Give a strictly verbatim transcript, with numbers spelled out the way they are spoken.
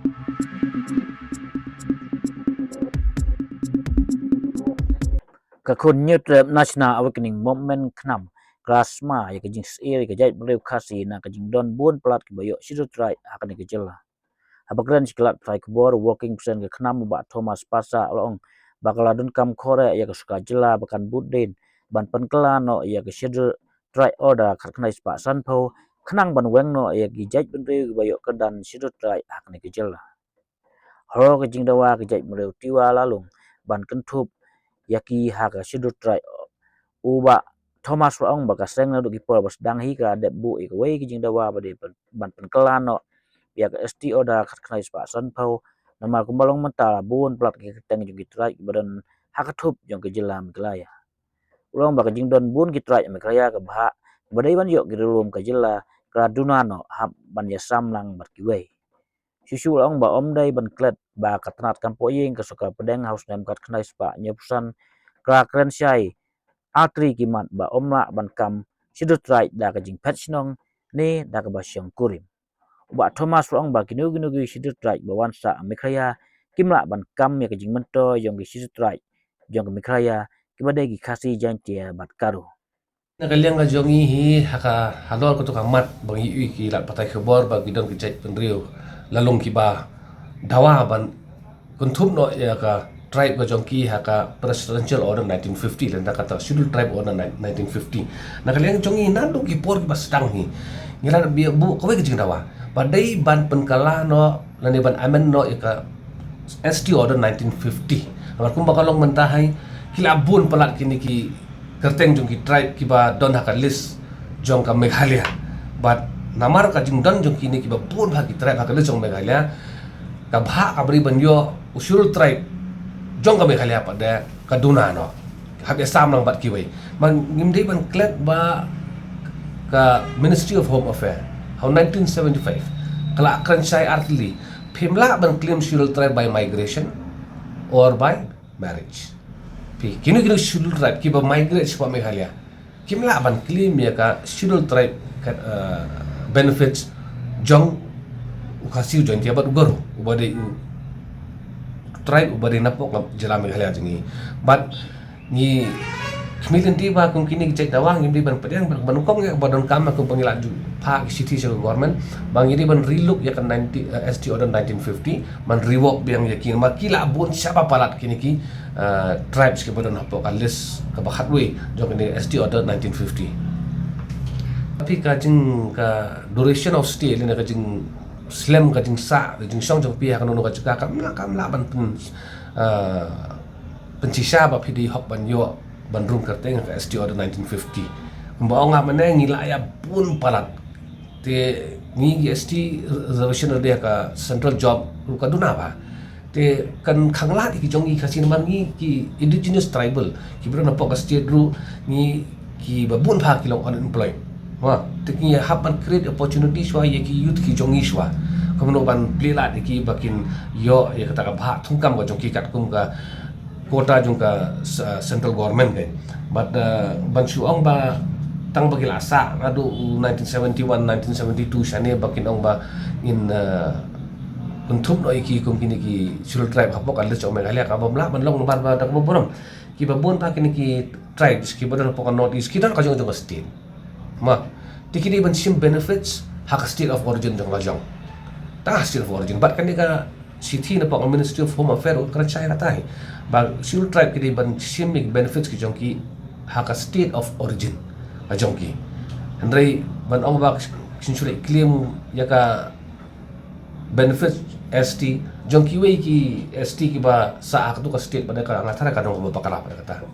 Ka khun New Tribe National Awakening Movement KHNAM ka la sma ïa ka jingsyier ïa ka jaitbynriew Khasi na ka jingdon bun palat kiba ïoh Scheduled Tribe ha kane ka jylla. Haba kren sha ki lad pathai khubor, Working President ka KHNAM u Bah Thomas Passah u la ong ba ka la donkam khore ïa ka sorkar jylla ba kan bud dien ban pynkylla noh ïa ka Scheduled Tribe Order khatkhyndai spah sanphew khnang ban weng noh ïa ki jaitbynriew kiba ïoh kyrdan Scheduled Tribe ha kane ka jylla. Halor ka jingdawa ka jaitbynriew Tiwa Lalung ban kynthup ïa ki ha ka Scheduled Tribe, u Bah Thomas u la ong ba ka seng naduh ki por ba sdang hi ka la dep buh ïa kawei ka jingdawa ba dei ban pynkylla noh ïa ka S T Order khatkhyndai spah sanphew, namar kumba long mynta la bun palat ki kyrteng jong ki tribe kiba don ha ka thup jong ka jylla Meghalaya. U la ong ba ka jingdon bun ki tribe Meghalaya ka bhah ba dei ban ïoh ki riewlum ka jylla ka la duna noh hap ban ïasam lang bad kiwei. Shuh shuh u la ong ba ym dei ban klet ba ka tnat kam poh ïing ka sorkar pdeng ha u snem khatkhyndai spah hynñiewphew san ka la kren shai artylli ki mat ba ym lah ban kam Scheduled Tribe da ka jingphet shnong ne da kaba shong kurim. U Bah Thomas u la ong ba kino kino ki Scheduled Tribe ba wan sah Meghalaya kim lah ban kam ïa ka jingmyntoi jong ki Scheduled Tribe jong ka Meghalaya kiba dei ki Khasi, Jaiñtia bad Garo. Na ka liang ka jong ngi hi ha ka halor kato ka mat ba ngi ïohi ki lad pathai khubor ba ki don ki jaitbynriew Lalung kiba dawa ban kynthup noh ïa ka tribe ka jong ki ha ka Presidential Order nineteen fifty lane kata Scheduled Tribe Order ni-, nineteen fifty. Na ka liang jong ngi naduh ki por kiba sdang hi ngi la buh kawei ka jingdawa ba dei ban pynkylla noh lane ban amend noh ïa ka S T Order nineteen fifty. Namar kumba ka long mynta hi ki la bun palat kine ki kyrteng jong ki tribe kiba don ha ka list jong ka Meghalaya. Bad namar ka jingdon jong kine kiba bun ha ki tribe ha ka list jong Meghalaya, ka bhah ka bri ban ïoh u Scheduled Tribe jong ka Meghalaya pat de ka duna noh. Hap ïasam lang bad kiwei. Ba ngim dei ban klet ba ka Ministry of Home Affairs ha u nineteen seventy-five ka la kren shai artylli, phim lah ban claim Scheduled Tribe by migration or by marriage. Phi, kino kino Scheduled Tribe kiba migrate sha Meghalaya kim lah ban claim ïa ka Scheduled Tribe ka, eh, benefits jong u Khasi, u Jaiñtia bad u Garo uba dei u tribe uba dei napoh ka jylla Meghalaya jong ngi. Bad ngi khmih lynti ba kum kine ki jait dawa ngim dei ban pdiang ban, ban kong ïa ba donkam kum ba ngi la ju phah ki shithi sha ka government ba ngi dei ban relook ïa ka nineteen, eh, S T Order nineteen fifty ban rework biang ïa ki namar ki la bun shaba palat kine ki, eh, tribes kiba don hapoh ka list kaba khatwei jong kane S T Order nineteen fifty. Tapi ka jing ka duration of stay lane ka jingslem ka jingsah ka jingshong jong phi ha kano kano ka jaka kam lah, kam lah ban pyn, eh, pynshisha ba phi dei hok ban ïoh ban rung kyrteng ha ka S T Order nineteen fifty. Kumba ong nga mynne ngi la ïa bun palat. Te ngi ki S T reservation ruh dei ha ka central job ruh ka duna bha. Te kan khanglad ïa ki jong ngi Khasi namar ngi ki indigenous tribal kiba don hapoh ka state ruh ngi kiba bun bha ki long unemployed. Wa, te ngi hap ban create opportunity shuwa ïa ki youth ki jong ngi shuwa. Kumno ban plie lad ïa ki ba kin ïoh ïa kata ka bhah thungkam ka jong ki katkum ka quota jong ka s-, central government kan. But, uh, ban shu ong ba tang ba ki la sah naduh nineteen seventy-one, nineteen seventy-two shane ba kin ong ba ngin, uh, kynthup noh ïa ki kum kine ki Scheduled Tribe hapoh ka list jong Meghalaya kaba ym lah ban long namar ba da kaba burom. Kiba bun bha kine ki tribes kiba don hapoh ka North East ki don ka jong jong ka state. Ma, te ki dei ban shim benefits ha ka state of origin jong ka jong. Tang ha state of origin. Bad kane ka shithi napoh ka Ministry of Home Affairs ruh ka kren shai katai ba Scheduled Tribe ki dei ban shim ïa ki benefits ki jong ki ha ka state of origin ka jong ki. Hynrei ban ong ba kin shu leh claim ïa ka benefits S T jong kiwei ki S T kiba sah ha kato ka state ba da ka nga tharai ka dang kaba bakla ba da kata.